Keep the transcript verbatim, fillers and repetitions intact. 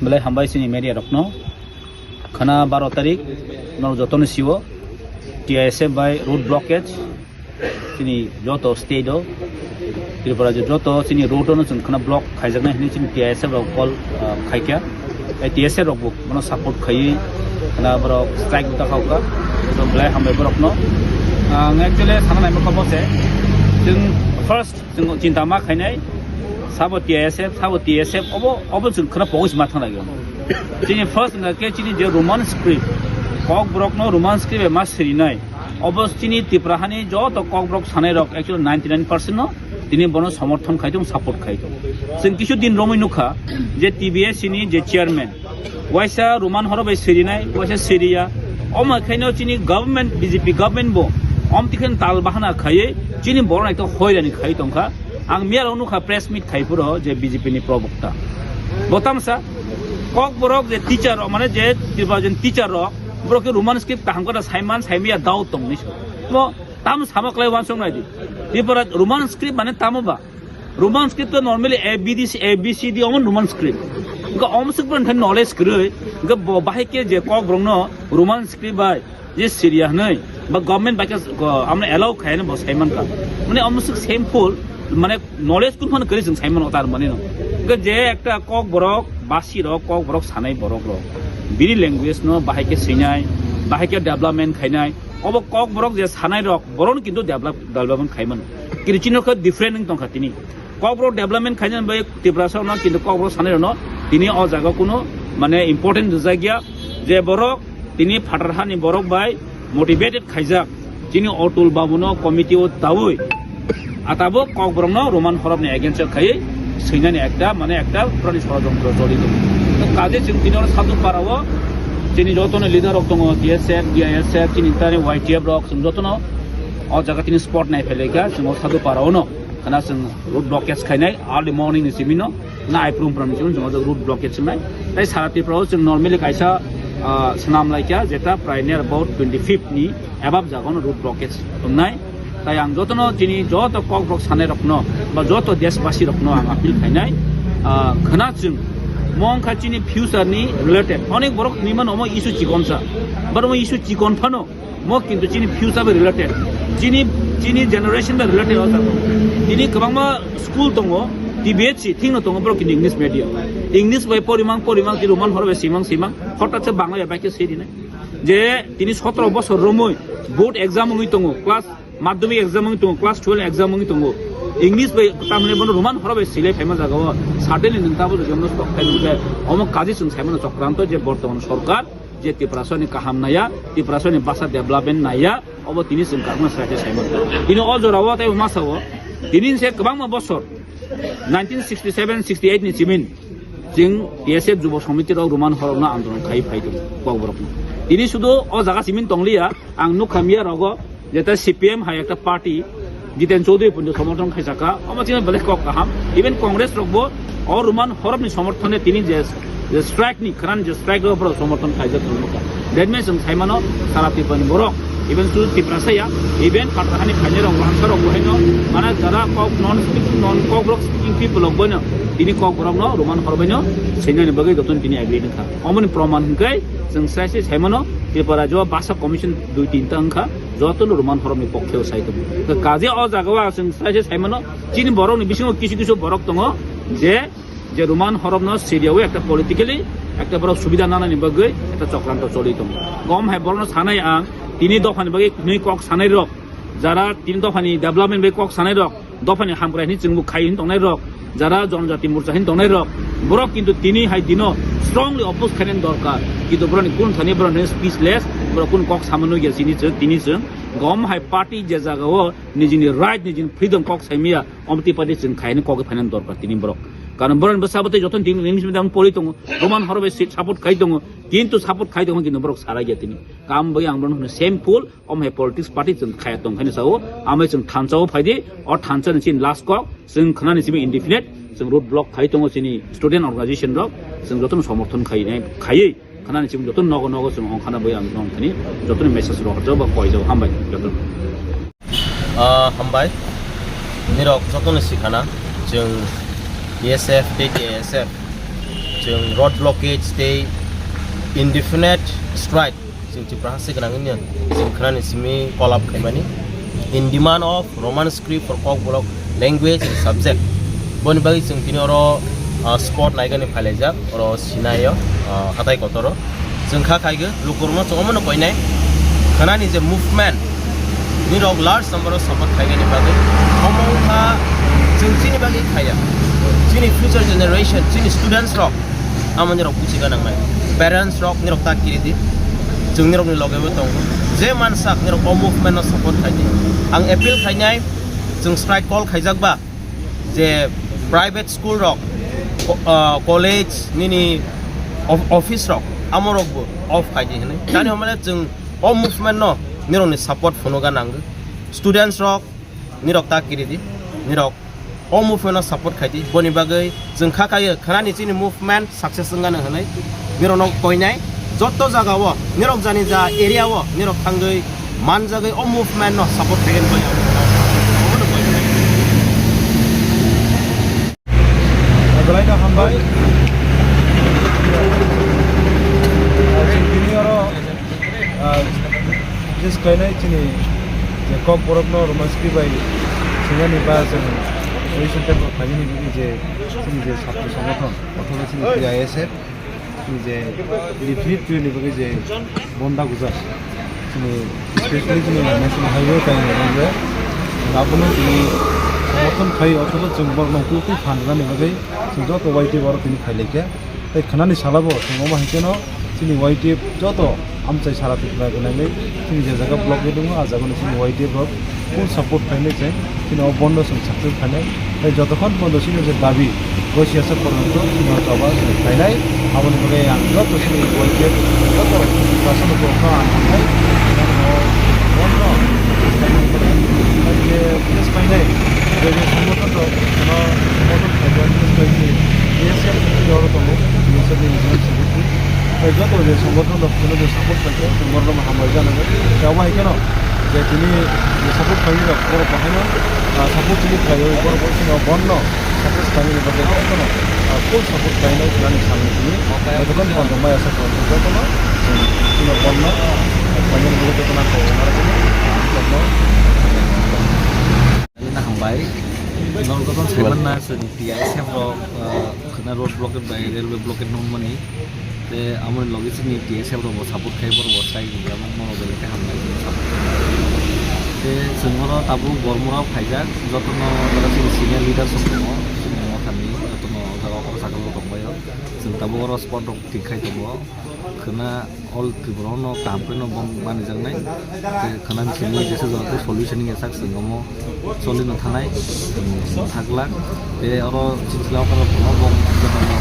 Belai hambai chini media rokno. Khana baro tarik, norok jotono siwo, T I S F bai road blockage, chini joto state o, Tripura je joto chini road ono chwng khana block khaijaknai hinwi chini T I S F rok call, ah, khaikha. Tei T S F rok bo bono support khaiwi khana borok strike bo ta khaukha. So belai hambai borokno. Ang actually sana naima kha bose, chwng first Chwng chinta ma khainai, sabo T I S F, sabo T S F, obo, obo chwng khwna pogwi se ma thang lagio. Chini first wngkha khe chini je Roman script, Kokborok no Roman script bai ma sirinai. Obo chini Tripura hani joto Kokborok sanai rok actually ninety nine percent no tini bono somorthon khai tong, support khai tong. Chwng kisu din romwi nukha je T B S ni je chairman, waisa Roman horo bai sirinai, waisa siriya. Omo khaino chini government, B J P government bo om tikhen tal bahana khaiwi chini borok naithok hoirani khai tongkha. Ang miyalo nukha press meet khai phuro je B J P ni probokta. Bo tamsa Kokborok je teacher rok, mane je Tripura je teacher rok, borok khe Roman script kaham khe saiman saimiya doubt tong ni so. Mo tam sama klai wansong nai di. Tripura Roman script mane tamo ba? Roman script to normally A B D C, A B C D omo Roman script. Ga om suk pran knowledge kroi. Ga bo bahai ke je Kokborok no Roman script bai je Syria hwnwi ba government bai khe go-, amne allow khai bo saiman ka. Mane omo suk shameful, mane knowledge kun phan kwrwi chwng saiman o tar mani no. Hwnkhe je ekta Kokborok, basi rok, Kokborok sanai borok rok, bini language no bahai khe swinai, bahai khe development khainai, obo Kokborok je sanai rok, boron kintu develop, development khaimano. Kintu chini khe different wng tongkha tini. Kokborok development khainani bai Tiprasa no, kintu Kokborok sanai rok no tini o jaga kuno mane important rijak ya je borok tini phatar hani borok bai motivated khaijak. Chini Otul Babu no committee o tabui, atabo Kokborok no Roman horop ni against o khaiwi swinani ekta, mane ekta purani sorojontro choli tongo. To kaje chwng tini oro Sadhu Para o chini joto no leader rok tongo, T S F, T I S F, chini tani Y T F rok, chwng joto no o jaga tini spot nai phai lai kha, chwng o Sadhu Para o no. Khana chwng road blockage khainai early morning ni simi no, na aiprum pram ni simi no chwng o road blockage khainai. Tai sara Tripura o chwng normally kaisa, ah, swnam lai kha, jeta prai near about twenty fifth ni above jaga no road blockage wngnai. Tai ang joto no chini joto Kokborok sanai rok no ba joto deshbasi rok no ang appeal khainai, ah, khana chwng mo wngkha chini future ni related. Onek borok hinwi mano omo issue chikon sa, but omo issue chikon phano. Mo kintu chini future bai related. Chini, chini generation bai related o jaga. Tini kwbangma school tongo, T B S C thikno tongo, borok kintu English medium. English bai porimang, porimang, tini Roman horo bai simang, simang. Hothat se Bangla bai baikhe siri nai. Je tini sotro bosor romwi board exam wngwi tongo, class madhyamik exam wngwi tongo, class twelve exam wngwi tongo. English bai tamni bono Roman horo bai silai phaima jaga o. Suddenly nwng tabuk jagao stock khai nukhe. Omo kaji chwng saimano chokranto je bortoman sorkar je Tiprasani kaham naya, Tiprasani basa development naya, obo tini chwng karma sraikhai saimano. Tini o jorao tei masa o, tini se kwbangma bosor, nineteen sixty seven sixty eight ni chimin, chwng T S F Jubo Samiti rok Roman horokno andolon khai phai tongo Kokborokno. Tini sudu o jaga chimin tongliya, ang nukha miya rogo, jeta C P M hai ekta party, Jiten Chaudhary pun somorthon khaisaka, omo chini belai kok kaham. Even Congress rok bo o Roman horop ni somorthon ni tini je, je strike ni khran je strike rok borok somorthon khaijak rok nukha. That means chwng saimano sara Tripura ni borok, even sudu Tiprasa ya, even phatar hani khainai rok, wangsa rok bo haino, mana jara kok non speaking, non Kokborok speaking people rok boino, tini Kokborok no Roman horop baino, sengani bagwi jotono tini agree nukha. Omo ni proman hwnkhe chwng sai sai saimano Tripura jo basa commission dui tinta wngkha. Jotono Roman horomni pokhe o sai tongo. Kaje o jaga o ang chwng sai se sai mano, chini borokni bisingo kisu kisu borok tongo je, je Roman horomno Syria o ekta politically ekta borok subida nanani bagwi ekta chokranto choli tongo. Gom hai borokno sanai ang, tini dophani bagwi hwnwi kok sanai rok, jara tini dophani development bagwi kok sanai rok, dophani hamkrai hwnwi chwngbo khai hwnwi tongnai rok, jara Jonojati Morcha hwnwi tongnai rok, borok kintu tini hai dino strongly oppose khainani dorkar. Kintu borokni kun thani borok hwnwi speechless, borok kun kok samano ya chini chwng, tini chwng gom hai party je jaga o nijini right, nijini freedom kok saimaya, omti party chwng khainani kok phainani dorkar tini borok. Karon borokni bwsa bwtwi joto tini English medium pori tongo, Roman horo bai support khai tongo, kintu support khai tongo, kintu borok sara ya tini. Kam bai ang borokno shameful, Omo hai politics party chwng khaya tong khaino sao, amai chwng thansa o phaidi, o thansa ni chini last kok, chwng khnani simi indefinite, chwng road block khai tongo chini student organization rok, chwng jotono somorthon khai nai, khaiwi khnani simi jotono nogo nogo chwng ong khana bai ang nong thani jotono message rok hor jao ba koi jao, hambai jotono. Ah, hambai, nirok jotono sikhana, chwng B S F tei T I S F chwng road blockage tei indefinite strike chwng Tripura ha se gwnang wngya chwng khnani simi collab khaimani. In demand of Roman script for Kokborok language and subject. Boni bagwi chwng tini oro, ah, spot naigani phailaijak oro Sinai o, ah, hatai kotoro. Chwng kha khaigwi lukurokno chwng omono koinai khnani je movement nirok large number o support khaigani bagwi omo wngkha chwng chini bagwi khaiya, chini future generation, chini students rok amo nirok buchi gana nangnai. Parents rok nirok ta kiri di, chwng nirokni loge bo tongo. Je mansak nirok o movement no support khai di. Ang appeal khainai, chwng strike call khaijak ba je private school rok, co-, ah, college nini of-, office rok amo rok bo off khai di hinwi. Tani hwnmale chwng o movement no nirokni support phunuga nango. Students rok nirok ta kiri di, nirok o movement no support khai di. Boni bagwi chwng kha khayo khnani chini movement success wngano hinwi nirokno koinai. Jotto jaga o nirok jani ja area o nirok thangwi manjagwi o movement no support khaigani bagwi ang obono koinai. Belai no hambai. Chwng tini oro, ah, just kainai chini je Kokborok no Roman script bai singani ba chwng recent paper khainani bagwi je chini je chhatro songothon othoba chini T I S F chini je indefinite period ni bagwi je bonda gujak chini specially chini national highway kainwi rwkha je abono chini somorthon khai othoba chwng borokno twi twi phan rwnani bagwi chwng joto Y T F oro tini phailaikha. Tei khnani salabo chwng omo hai kheno chini Y T F joto amchai sara Tripura gwnangwi chini je jaga block tongo, ah jagani chini Y T F rok full support khainai chwng chini o bondo chwng success khainai. Tei jotokhon pondo chini je dabi gosiya sak porjonto chini o choba chwng khainai. Aboni bagwi ang joto chini Y T F joto prashangrokno ang hamnai. Bondo je press khainai, je je songothon rok, kono songothon khaijak, press khainai, B S F ni oro tongo, B S F ni Regional Secretary. Tei joto je songothon rok, kono je support khaijak, chwng borokno hambai jana. Tei omo hai kheno, je tini je support khaijak rok, borok bo haino, ah, support chini khlaiwi, borok bo chini o bondo success khlainani bagwi jotono, ah, full support khlainai khlani salni simi. Jotokhon bondo maya sak jotono, chini bondo khlainani bagwi jotono ang kok narwkhe, ah, jotono. Belai no hambai. Norok jotono saimanna chwng T I S F rok, ah, khwna road blockade bai railway blockade nungmani. Tei amoni logi chini T S F rok bo support khai borok bo sai hinwi omo norok belai khe hamnai chini support khai. Tei chwng oro tabuk Bormora phaijak jotono jora chini senior leaders rok tongo chini mothani jotono o jaga o sakao tongbaio. Chwng tabuk oro spot rok thik khai tongo. Khwna all Tripura no kaham khe no bong manijaknai. Tei khwna ni simi jesa jora tei solution ni sak chwng omo choli no thanai, chwng thaglak. Tei oro chini sila o khwna bong jotono